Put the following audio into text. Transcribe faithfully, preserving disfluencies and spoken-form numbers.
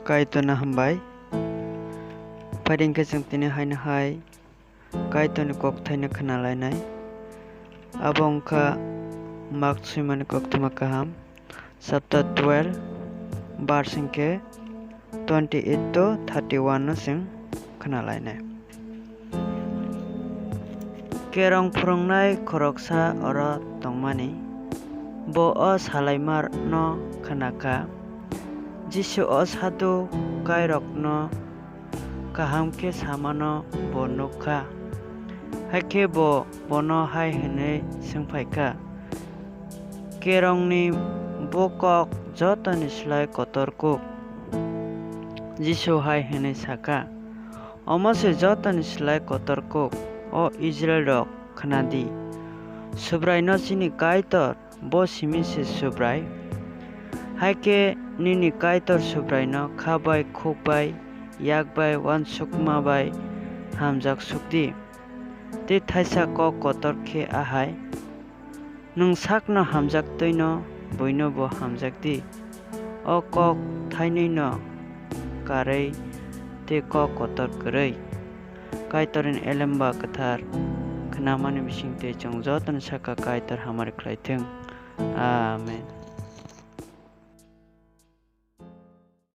Kaitorno hambai. Phaidi hwnkhe chwng tini haino hai Kaitorni kokthaino khwnalainai. Abo wngkha Mark swimani koktwma kaham, chapter twelve, verse hwnkhe twenty eight to thirty one no chwng khwnalainai. Kerong phwrwngnai khoroksa oro tongmani, bo o salaimano khwnakha. Jisu o Sadukairokno kaham khe samano bo nukkha, hakhe bo bono hai hwnwi swngphaikha, "Kerongni bo kok jotoni slai kotor kuk?" Jisu hai hwnwi sakha, "Omo se jotoni slai kotor kuk, o Israilrok, khna di! Subraino chini Kaitor, bo simi se Subrai. Hai khe nini Kaitor Subraino kha bai, khuk bai, yak bai, uansukma bai hamjak suk di." Tei thaisa kok kotor khe ahai: "Nwng sakno hamjak twi'-no buino bo hamjak di." O kok thainwi'-no karwi tei kok kotor kwrwi. Kaitorni elemba kwthar khnamani bisingtwi chwng jotono sakha Kaitor hamari khlai thung. Amen.